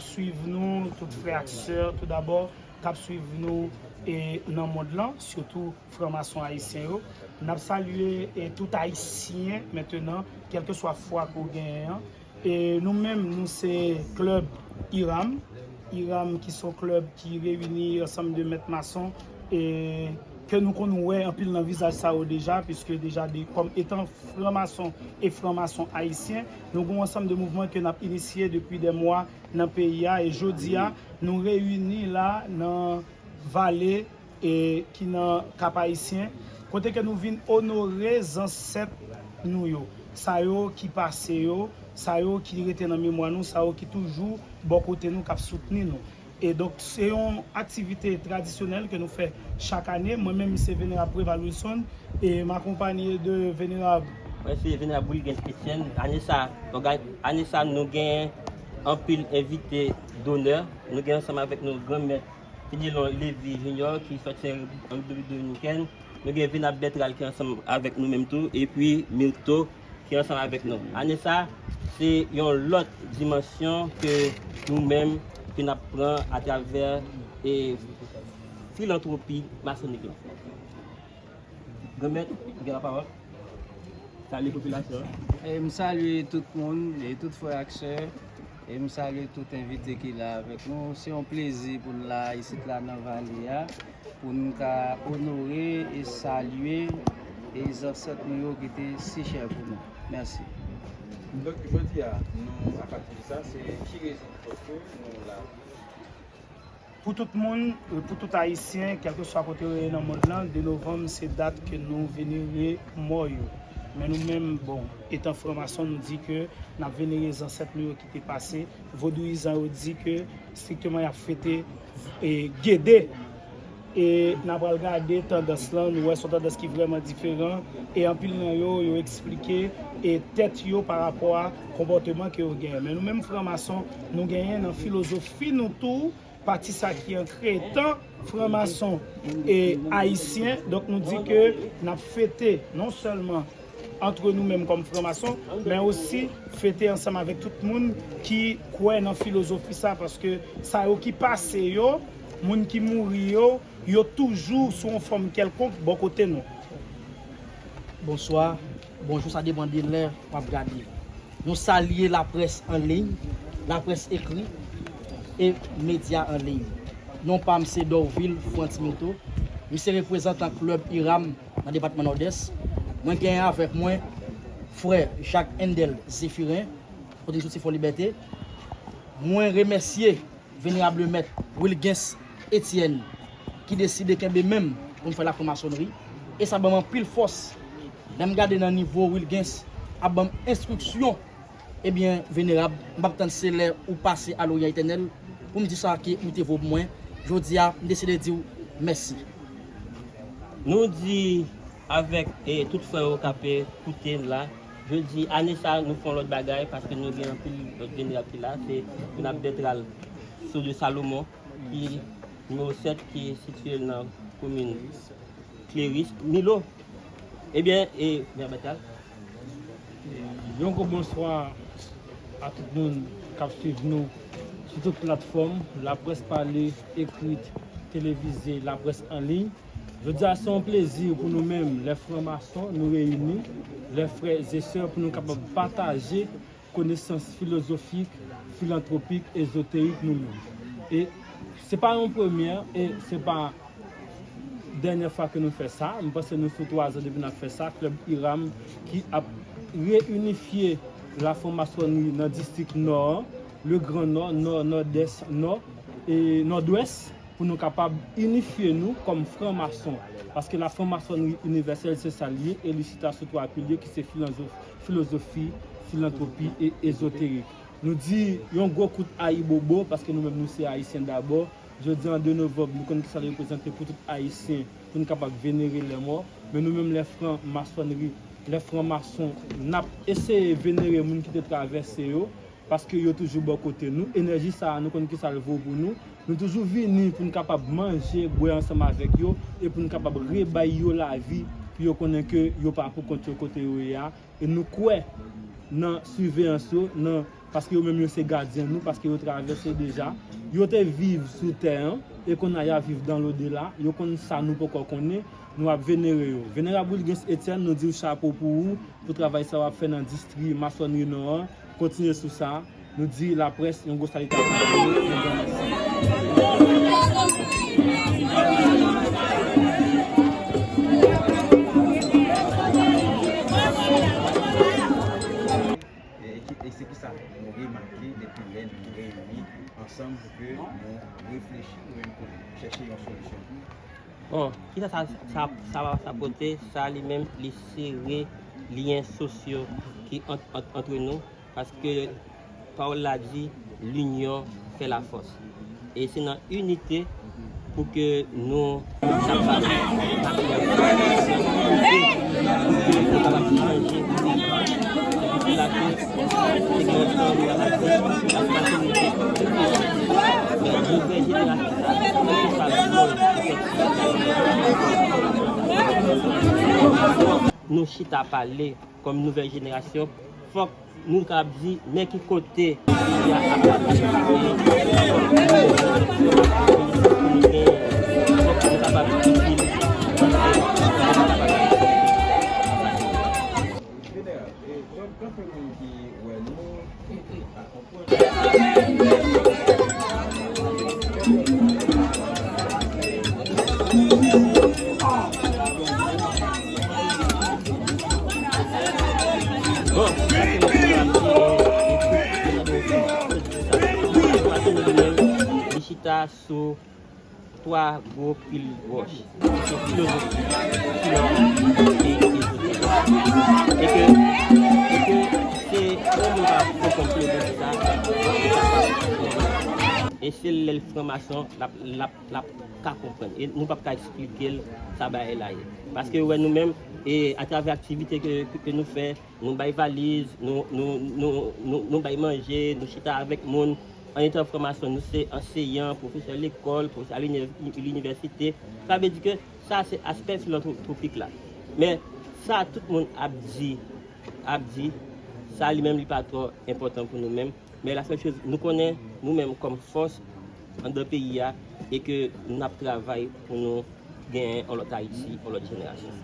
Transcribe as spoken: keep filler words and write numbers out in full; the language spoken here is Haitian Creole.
swiv nou, tout frè ak sè, tou dabò, k ap swiv nou e nan mond lan, sitou franmason ayisyen yo. N ap salye e tout ayisyen mentenan, kèlkeswa fwa ke w genyen an. E nou menm, nou se klèb iram. Iram ki se yon klèb ki reyini ansanm de mèt mason e ke nou konn wè anpil nan vizaj sa yo deja, piske deja de, kòm etan franmason e franmason ayisyen, nou gen yon ansanm de mouvman ke n ap inisye depi de mwa nan peyi a, e jodi a, nou reyini la nan vale e ki nan Kap Ayisyen, kote ke nou vin onore zansèt nou yo, sa yo ki pase yo, sa yo ki rete nan memwa nou, sa yo ki toujou bò kote nou, k ap soutni nou. E donk, se yon aktivite tradisyonèl ke nou fè chak ane. Mwen menm, se Venerab Preval Wilson, e m akonpanye de Venerab. Mwen se Venerab Wilgens Etienne. Ane sa, òga-, ane sa, nou gen anpil envite donè. Nou gen ansanm avèk nou Granmèt Fidelon Lévy Junior ki sòti an Repiblik Dominikèn. Nou gen Venab Bertrand ki ansanm avèk nou menm tou, epi Mirto ki ansanm avèk nou. Ane sa, se yon lòt dimansyon ke nou menm ke n ap pran atravè e filantwopi masonik la. Granmèt, ou gen lapawòl. Salye popilasyon an. E m salye tout moun, e tout frè ak sè, e m salye tout envite ki la avèk nou. Se yon plezi pou n la isit la nan vale a, pou n ka onore e salye e zansèt nou yo ki te si chè pou nou. Mèsi. Donk, jodi a, nou, apati de sa, se ki rezon ki fè ke nou la? Pou tout moun, pou tout Ayisyen, kèlkeswa kote yo ye nan mond lan, de novanm se dat ke nou venere mò yo. Men nou menm, bon, etan franmason, nou di ke n ap venere zansèt nou yo ki te pase. Vodouyizan yo di ke strikteman y ap fete e Gede. E n a pral gade tandans lan, nou wè se yon tandans ki vrèman diferan. E anpil nan yo, yo eksplike e tèt yo pa rapò a konpòteman ke yo genyen. Men nou menm franmason, nou genyen nan filozofi nou tou, pati sa ki ankre etan franmason e ayisyen. Donk, nou di ke n ap fete non sèlman antre nou menm kòm franmason, men osi fete ansanm avèk tout moun ki kwè nan filozofi sa, paske sa yo ki pase yo, moun ki mouri yo, yo toujou sou yon fòm kèlkonk bò kote nou. Bonswa, bonjou, sa depann de lè w ap gade. Nou salye laprès an liy, laprès ekri e medya an liy. Non pa m se Dorvil Frantz Mirto. M se reprezantan klèb iram nan depatman Nòdès. Mwen genyen avèk mwen frè Jacques Endel Zéphirin, kote li soti Fò Libète. Mwen remèsye Venerab Lemèt Wilgens Etienne ki deside kenbe men m pou m fè lafranmasonri. E sa ban m anpil fòs. Lè m gade nan nivo Wilgens ap ban m enstriksyon, ebyen, Venerab, m p ap tann se lè ou pase a loryan etènèl pou m di sa ke ou te vo pou mwen. Jodi a, m deside di w mèsi. Nou di avèk e tout frè yo k ap e koute n la, jodi ane sa nou fè yon lòt bagay paske nou gen anpil lòt venerab ki la, se Venab Bètral Sou de Salomon ki nimewo sèt ki sitiye nan komin Kleris, Milo. Ebyen, e Venab Bètral. Yon gwo bonswa a tout moun k ap swiv nou sou tout platfòm, laprès pale, ekrit, televize, laprès an liy. Jodi a, se yon plezi pou nou menm, lè franmason, nou reyini, lè frè e sè, pou nou kapab pataje konesans filozofik, filantwopik, ezoterik nou menm. E se pa yon premyè, e se pa dènyè fwa ke nou fè sa. M panse nou sou twa zan depi n ap fè sa. Klèb iram ki ap reyinifye lafranmasonri nan distrik Nò an, le Gran Nò, Nò, Nòdès, Nò, e Nòdwès, pou nou kapab inifye nou kòm franmason. Paske lafranmasonri inivèsèl, se sa l ye, e li chita sou twa pilye ki se filanzof-, filozofi, filantwopi e ezoterik. Nou di yon gwo kout ayibobo, paske nou menm nou se Ayisyen dabò. Jodi a, de novanm, nou konn kisa l reprezante pou tout Ayisyen, pou n kapab venere lèmò. Men nou menm, lè franmasonri, lè franmason, n ap eseye venere moun ki te travèse yo, paske yo toujou bò kote nou. Enèji sa a, nou konn kisa l vo pou nou. Nou toujou vini pou n kapab manje, bwè ansanm avèk yo, e pou n kapab rebay yo lavi, pou yo konnen ke yo pa pou kont yo kote yo ye a. E nou kwè nan siveyans yo, nan paske yo menm yo se gadyen nou, paske yo travèse deja. Yo te viv sou tè an, e kounye a y ap viv dans l'au-delà. Yo konn sa nou poko konnen, nou ap venere yo. Venerab Wilgens Etienne, nou di w chapo pou ou, pou travay sa w ap fè nan distri Masonri Nò an. Kontinye sou sa. Nou di laprès yon gwo salitasyon pou nou, yon gran mèsi. E, e ki- e se kisa nou remake depi lè nou reyini ansanm pou ke nou reflechi, nou menm pou chèche yon solisyon? Bon, kisa sa, sa, sa, sa pote? Sa li menm, li sere lyen sosyo ki ant, ant, antre nou, paske pawòl la di, l'union fait la force. E se nan inite pou ke nou kapab, nou kapab chanje popilasyon, segmentasyon, nou kapab, nouvèl jenerasyon sa, se sa, nou chita pale kòm nouvèl jenerasyon, fòk nou kapab di, men ki kote peyi a ap pase, fòk nou kapab itil. Jeneral, e, kòm, kòm moun ki wè nou, Bon, li chita sou twa gwo pil wòch. Se filozofi, filozofi e ezoterik. E ke, e ke se yon moun k ap konprann filozofi sa, e se lè l franmason, l ap, l ap, l ap ka konprann. E nou p ap ka eksplike l sa bagay la ye. Paske ou wè nou menm, e atravè aktivite ke, ke, ke nou fè, nou bay valiz, nou, nou, nou, nou, nou bay manje, nou chita avèk moun. An etan franmason, nou se anseyan, pwofesè lekòl, pwofesè a linivèsite. Sa vle di ke sa se aspè filantwopik la. Men sa tout moun ap di, ap di, sa li menm li pa twò enpòtan pou nou menm. Men la sèl choz, nou konnen nou menm kòm fòs anndan peyi a e ke n ap travay pou nou genyen yon lòt Ayiti, yon lòt jenerasyon.